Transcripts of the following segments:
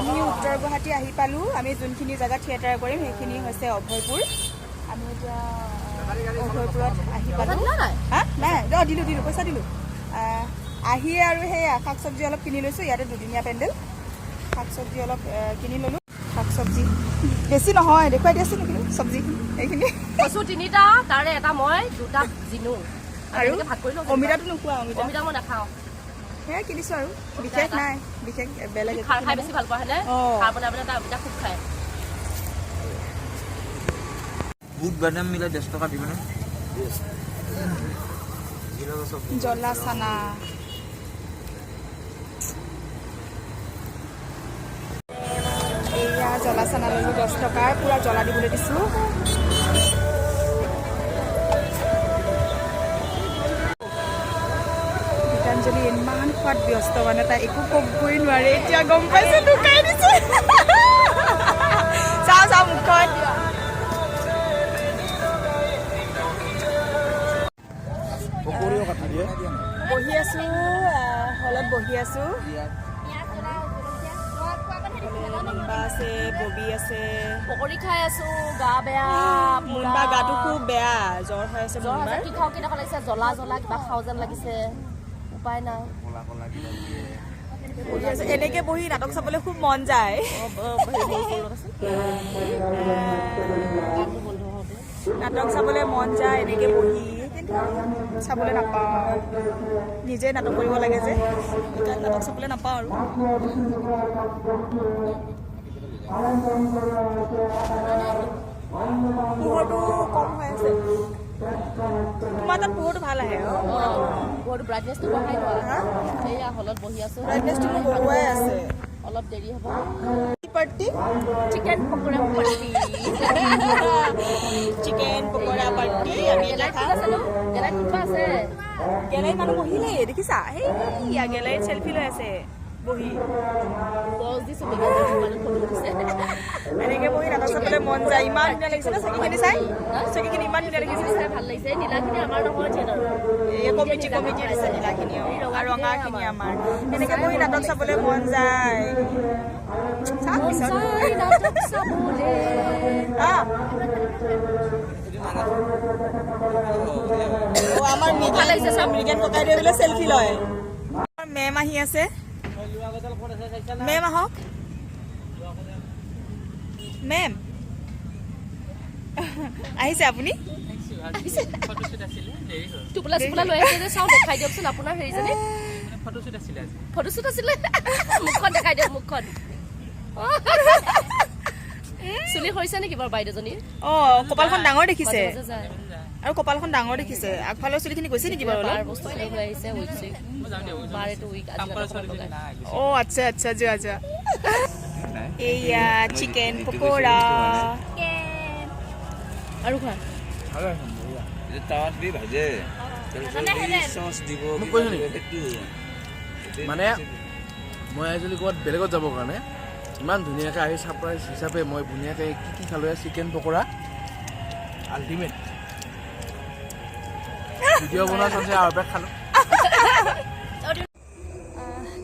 আমি উত্তৰ গুৱাহাটী আহি পালোঁ। আমি যোনখিনি জেগাত থিয়েটাৰ কৰিম, সেইখিনি হৈছে অভয়পুৰ। আমি এতিয়া অভয়পুৰত আহি পালোঁ। হা, নাই, অঁ, দিলোঁ, দিলোঁ, পইচা দিলোঁ। আহিয়ে আৰু সেই শাক চব্জি অলপ কিনি লৈছোঁ। ইয়াতে দুদিনীয়া পেণ্ডেল। শাক চব্জি অলপ কিনি ল'লোঁ। শাক চব্জি বেছি নহয়, দেখুৱাই দিয়াচোন। এইখিনি চব্জিখিনি, এইখিনি। কচু তিনিটা, তাৰে এটা মই, দুটা জিনু। আৰু এনেকে ভাগ কৰি লওঁ। অমিতাটো নোখোৱা? অমিতা। অমিতা মই নাখাওঁ। সেয়াই কিনিছোঁ আৰু বিশেষ নাই, বিশেষ বেলেগ একো খাৰ খাই কিনা বেছি ভাল পোৱা হয়নে? অঁ। খাৰ বনাই বনাই তাই অমিতা খুব খায়। বুট বাদাম মিলাই 10 টকা দিবনে? নাই। জ্বলা চানা। এয়া জ্বলা চানা ল'লোঁ 10 টকাৰ। পূৰা জ্বলা দিবলৈ দিছোঁ। গীতাঞ্জলি ইমান খোৱাত ব্যস্ত, মানে তাই একো ক'বই নোৱাৰে। এতিয়া গম পাইছে, লুকাই দিছে। চাওঁ, চাওঁ মুখখন। পকৰীও কাটি দিয়ে। বহি আছো, হলত বহি আছো। মুনবা আছে, ববি আছে। পকৰী খাই আছো, গা বেয়া পুৰা। মুনবা গাটো খুব বেয়া, জ্বৰ হৈ আছে। জ্বৰ হৈছে। মুনবাৰ কি খাওঁ কেনেকুৱা লাগিছে, জ্বলা জ্বলা কিবা খাওঁ যেন লাগিছে, উপায় নাই। বহি আছো। এনেকে বহি নাটক চাবলৈ খুব মন যায়। অ, হেৰি বন্ধ কৰি ল'বাচোন। গানটো বন্ধ হওঁতে। নাটক চাবলৈ মন যায় এনেকে বহি, কিন্তু চাবলৈ নাপাওঁ। নিজে নাটক কৰিব লাগে যে, সেইকাৰণে নাটক চাবলৈ নাপাওঁ। আৰু পোহৰটো কম হৈ আছে। তোমাৰ তাত পোহৰটো ভাল আহে, অ। পোহৰটো, ব্ৰাইটনেছটো বঢ়াই লোৱা। হা? এইয়া হলত বহি আছো। ব্ৰাইটনেছটো মোৰ বঢ়োৱাই আছে। অলপ দেৰি হ'ব। Party. Chicken pakora party. Chicken pakora party আমি এতিয়া গেলাৰীত খাম। আছে ন? গেলাৰীত কোনোবা আছে? গেলাৰীত মানুহ বহিলেই, দেখিছা? সেইয়া গেলাৰীত চেলফি লৈ আছে বহি। পজ দিছো, মোবাইলত ফটো উঠিছে। এনেকে বহি নাটক চাবলৈ মন যায়। ইমান ধুনীয়া লাগিছে ন চকীখিনি চাই? চকীখিনি ইমান ধুনীয়া লাগিছে। চাই ভাল লাগিছে। এই নীলাখিনি আমাৰ নহয় থিয়েটাৰৰ। এই কমিটি দিছে নীলাখিনি আৰু ৰঙাখিনি আমাৰ। এনেকে বহি নাটক চাবলৈ মন যায়। চাম মন পিছত। যায় নাটক চাবলে। আহ। অ, আমাৰ ভাল লাগিছে চাব। মৃগেন ককাইদেৱে বোলে চেলফি লয়। মেম আহি আছে। মেম আহক। মেম আহিছে, আপুনি? টোপোলা চোপোলা লৈ আহিছে যে, চাওঁ, দেখাই দিয়কচোন আপোনাৰ হেৰিজনী। ফটোশ্বুট আছিলে। মুখখন দেখাই দিয়ক, মুখখন। চুলি সৰিছে নেকি বাৰু বাইদেউজনী? অ, কপালখন ডাঙৰ দেখিছে। মাজে মাজে যায়। আৰু কপালখন ডাঙৰ দেখিছে। আগফালৰ চুলিখিনি গৈছে নেকি বাৰু অলপ? বাৰ বস্তু লৈ আহিছে, উইক চুইক। বাৰ এইটো উইক আজি নাটকত লগাই। অ, আচ্ছা আচ্ছা, যোৱা যোৱা। এইয়া চিকেন পকোৰা। আৰু খোৱা। তাৱাত দি ভাজে, তাৰপিছত চচ দিব। মোক কৈছে নেকি? সেইটো মানে মই আজিকালি ক'ৰবাত বেলেগত যাবৰ কাৰণে ইমান ধুনীয়াকৈ আহি ছাৰপ্ৰাইজ হিচাপে মই ধুনীয়াকৈ কি কি খালোঁ। Chicken pakora ultimate. ভিডিঅ' বনোৱা চান্সে আৰু এপেক খালোঁ।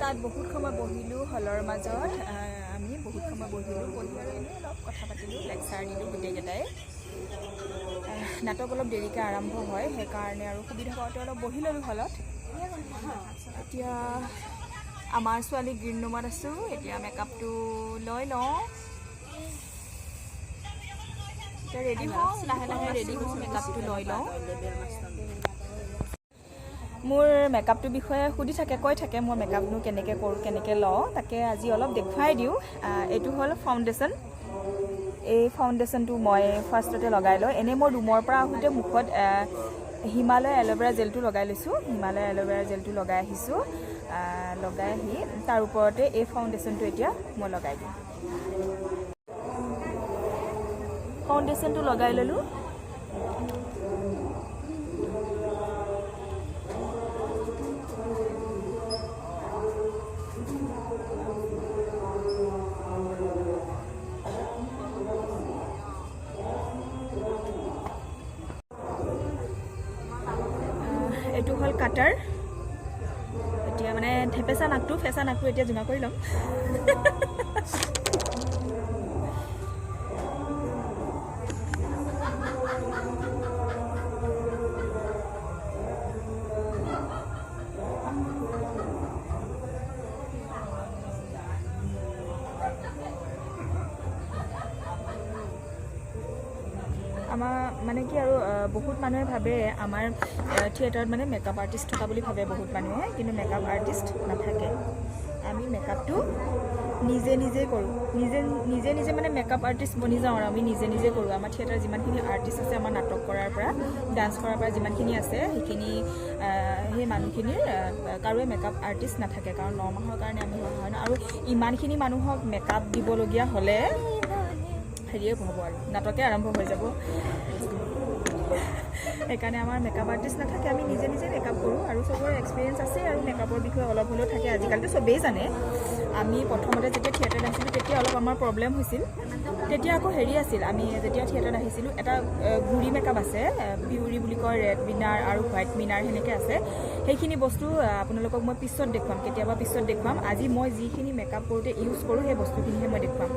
তাত বহুত সময় বহিলোঁ হলৰ মাজত। আমি বহুত সময় বহিলোঁ, বহি আৰু এনেই অলপ কথা পাতিলোঁ, লেকচাৰ দিলোঁ গোটেইকেইটাই। নাটক অলপ দেৰিকৈ আৰম্ভ হয়, সেইকাৰণে আৰু সুবিধা পাওঁতে অলপ বহি ল'লোঁ হলত। এতিয়া আমাৰ ছোৱালী গ্ৰীণ ৰুমত আছোঁ। এতিয়া মেকআপটো লৈ লওঁ। এতিয়া ৰেডি হওঁ, লাহে লাহে ৰেডি হওঁ, মেকআপটো লৈ লওঁ। মোৰ মেকআপটোৰ বিষয়ে সুধি থাকে, কৈ থাকে মই মেকআপনো কেনেকৈ কৰোঁ, কেনেকৈ লওঁ। তাকে আজি অলপ দেখুৱাই দিওঁ। এইটো হ'ল ফাউণ্ডেশ্যন। এই ফাউণ্ডেশ্যনটো মই ফাৰ্ষ্টতে লগাই লওঁ। এনেই মই ৰুমৰ পৰা আহোঁতে মুখত হিমালয় এল'ভেৰা জেলটো লগাই লৈছোঁ। হিমালয় এল'ভেৰা জেলটো লগাই আহিছোঁ। লগাই আহি তাৰ ওপৰতে এই ফাউণ্ডেশ্যনটো এতিয়া মই লগাই দিম। ফাউণ্ডেশ্যনটো লগাই ল'লোঁ। এইটো হ'ল কাটাৰ। এতিয়া মানে ঠেপেচা নাকটো, ফেঁচা নাকটো এতিয়া জোঙা কৰি ল'ম। আমাৰ মানে কি আৰু বহুত মানুহে ভাবে আমাৰ থিয়েটাৰত মানে মেকআপ আৰ্টিষ্ট থকা বুলি ভাবে বহুত মানুহে, কিন্তু মেকআপ আৰ্টিষ্ট নাথাকে। আমি মেকআপটো নিজে নিজে কৰোঁ, নিজে নিজে নিজে মানে মেকআপ আৰ্টিষ্ট বনি যাওঁ আৰু আমি নিজে নিজে কৰোঁ। আমাৰ থিয়েটাৰ যিমানখিনি আৰ্টিষ্ট আছে, আমাৰ নাটক কৰাৰ পৰা ডান্স কৰাৰ পৰা যিমানখিনি আছে, সেইখিনি সেই মানুহখিনিৰ কাৰোৱে মেকআপ আৰ্টিষ্ট নাথাকে। কাৰণ 9 মাহৰ কাৰণে আমি হোৱা হয় ন, আৰু ইমানখিনি মানুহক মেকআপ দিবলগীয়া হ'লে হেৰিয়ে হ'ব আৰু নাটকে আৰম্ভ হৈ যাব। সেইকাৰণে আমাৰ মেকআপ আৰ্টিষ্ট নাথাকে, আমি নিজে নিজে মেকআপ কৰোঁ। আৰু চবৰে এক্সপিৰিয়েঞ্চ আছে আৰু মেকআপৰ বিষয়ে অলপ হ'লেও থাকে। আজিকালিতো চবেই জানে। আমি প্ৰথমতে যেতিয়া থিয়েটাৰত আহিছিলোঁ, তেতিয়া অলপ আমাৰ প্ৰব্লেম হৈছিল। তেতিয়া আকৌ হেৰি আছিল, আমি যেতিয়া থিয়েটাৰত আহিছিলোঁ, এটা গুড়ি মেকআপ আছে, পিউৰি বুলি কয়, ৰেড মিনাৰ আৰু হোৱাইট মিনাৰ সেনেকৈ আছে। সেইখিনি বস্তু আপোনালোকক মই পিছত দেখুৱাম, কেতিয়াবা পিছত দেখুৱাম। আজি মই যিখিনি মেকআপ কৰোঁতে ইউজ কৰোঁ, সেই বস্তুখিনিহে মই দেখুৱাম।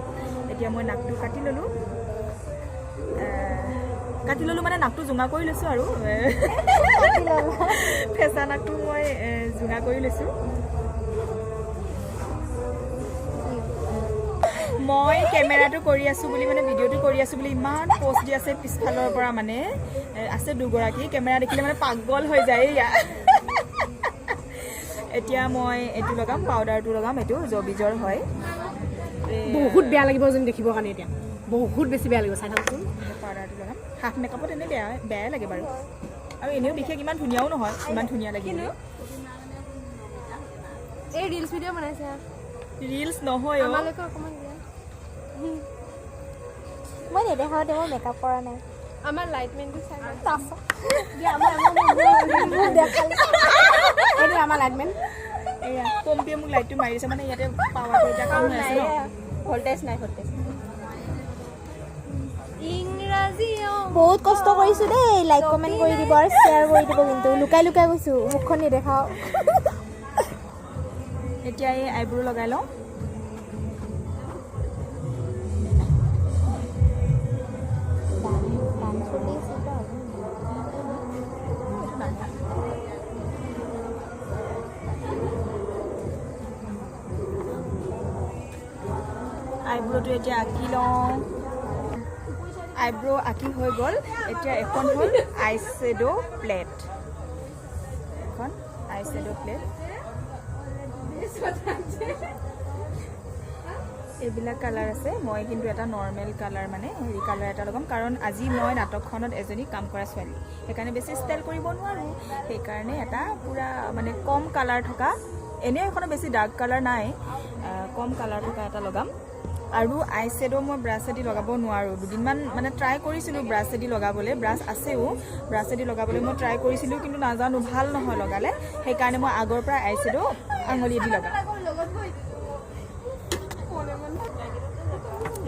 এতিয়া মই নাকটো কাটি ল'লোঁ, কাটি ল'লোঁ মানে নাকটো জোঙা কৰি লৈছোঁ আৰু ফেঁচা নাকটো মই জোঙা কৰি লৈছোঁ। মই কেমেৰাটো কৰি আছোঁ বুলি, মানে ভিডিঅ'টো কৰি আছোঁ বুলি ইমান প'ষ্ট দি আছে পিছফালৰ পৰা। মানে আছে দুগৰাকী, কেমেৰা দেখিলে মানে পাগল হৈ যায়। এয়া এতিয়া মই এইটো লগাম, পাউডাৰটো লগাম। এইটো জবিজৰ হয়। বহুত বেয়া লাগিব যেন দেখিবৰ কাৰণে। এতিয়া বহুত বেছি বেয়া লাগিব, চাই থাকোঁচোন। পাউডাৰটো লগাম। হাফ মেকআপত এনেই বেয়া বেয়াই লাগে বাৰু, আৰু এনেও বিশেষ ইমান ধুনীয়াও নহয়, ইমান ধুনীয়া লাগিব। এই ৰিলচ ভিডিঅ' বনাইছে। ৰিলচ নহয় অ'। আমালৈকে অকণমান দিয়া। মই নেদেখাওঁতে মই মেকআপ কৰা নাই। আমাৰ লাইটমেনটো চাই লওক। মোক দেখালে। এইটো আমাৰ লাইটমেন। এয়া পম্পীয়ে মোক লাইটটো মাৰি দিছে, মানে ইয়াতে পাৱাৰটো এতিয়া কাম হৈ আছে ন। ভল্টেজ নাই, ভল্টেজ। ইংৰাজী। বহুত কষ্ট কৰিছোঁ দেই। লাইক কমেণ্ট কৰি দিব আৰু শ্বেয়াৰ কৰি দিব কিন্তু। লুকাই লুকাই কৈছোঁ, মুখখন নেদেখাওঁ। এতিয়া এই আইব্ৰ' লগাই লওঁ। গান চলি আছে তো। এইটো নাই। আইব্ৰ'টো এতিয়া আঁকি লওঁ। আইব্ৰ' আঁকি হৈ গ'ল। এতিয়া এখন হ'ল আই শ্বেড' প্লেট, এখন আই শ্বেড' প্লেট। এইবিলাক কালাৰ আছে। মই কিন্তু এটা নৰ্মেল কালাৰ, মানে হেৰি কালাৰ এটা লগাম, কাৰণ আজি মই নাটকখনত এজনী কাম কৰা ছোৱালী, সেইকাৰণে বেছি ষ্টাইল কৰিব নোৱাৰোঁ। সেইকাৰণে এটা পূৰা মানে কম কালাৰ থকা, এনেই এইখনত বেছি ডাৰ্ক কালাৰ নাই, কম কালাৰ থকা এটা লগাম। আৰু আই শ্বেডো মই ব্ৰাছেদি লগাব নোৱাৰোঁ। দুদিনমান মানে ট্ৰাই কৰিছিলোঁ ব্ৰাছেদি লগাবলৈ, ব্ৰাছ আছেও, ব্ৰাছেদি লগাবলৈ মই ট্ৰাই কৰিছিলোঁ, কিন্তু নাজানো, ভাল নহয় লগালে। সেইকাৰণে মই আগৰ পৰা আই শ্বেডো আঙুলিয়েদি লগাম।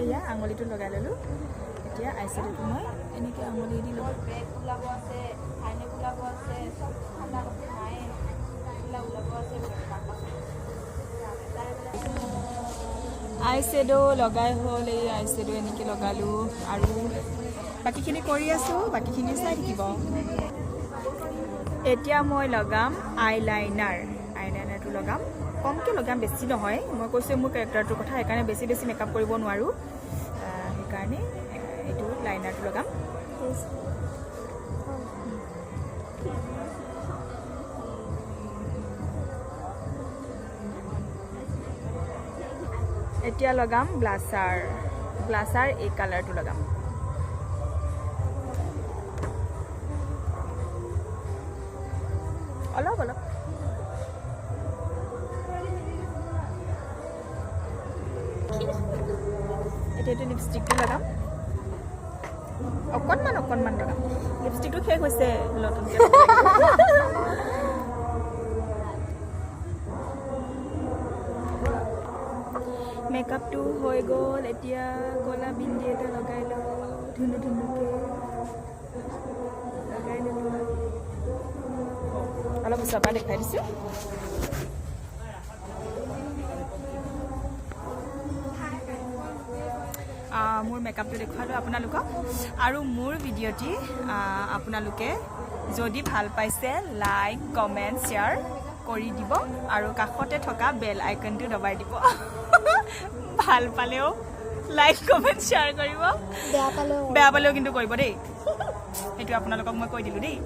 এয়া আঙুলিটো লগাই ল'লোঁ। এতিয়া আই শ্বেডোটো মই এনেকৈ আঙুলিয়েদি লগাম। ওলাব আছে, ভাইনেক ওলাব আছে, চব ঠাণ্ডা কাপোৰ নাই, এইবিলাক ওলাব আছে। আই শ্বেডো লগাই হ'ল। এই আই শ্বেডো এনেকৈ লগালোঁ আৰু বাকীখিনি কৰি আছোঁ, বাকীখিনি চাই থাকিব। এতিয়া মই লগাম আইলাইনাৰ। আইলাইনাৰটো লগাম, কমকৈ লগাম, বেছি নহয়। মই কৈছোঁ মোৰ কেৰেক্টাৰটোৰ কথা, সেইকাৰণে বেছি বেছি মেকআপ কৰিব নোৱাৰোঁ। সেইকাৰণে এইটো লাইনাৰটো লগাম। এতিয়া লগাম ব্লাছাৰ। ব্লাছাৰ এই কালাৰটো লগাম। অলপ অলপ। এতিয়া এইটো লিপষ্টিকটো লগাম, অকণমান অকণমান লগাম। লিপষ্টিকটো শেষ হৈছে নতুনকৈ। মেকআপটো হৈ গ'ল। এতিয়া ক'লা বিন্দি এটা লগাই লওঁ, ধুনু ধুনুকৈ লগাই ল'লোঁ। অলপ ওচৰৰ পৰা দেখুৱাই দিছোঁ। মোৰ মেকআপটো দেখুৱালোঁ আপোনালোকক। আৰু মোৰ ভিডিঅ'টি আপোনালোকে যদি ভাল পাইছে, লাইক, কমেণ্ট, শ্বেয়াৰ কৰি দিব আৰু কাষতে থকা বেল আইকনটো দবাই দিব। ভাল পালেও লাইক কমেণ্ট শ্বেয়াৰ কৰিব। বেয়া পালেও। বেয়া পালেও কিন্তু কৰিব দেই, সেইটো আপোনালোকক মই কৈ দিলোঁ দেই।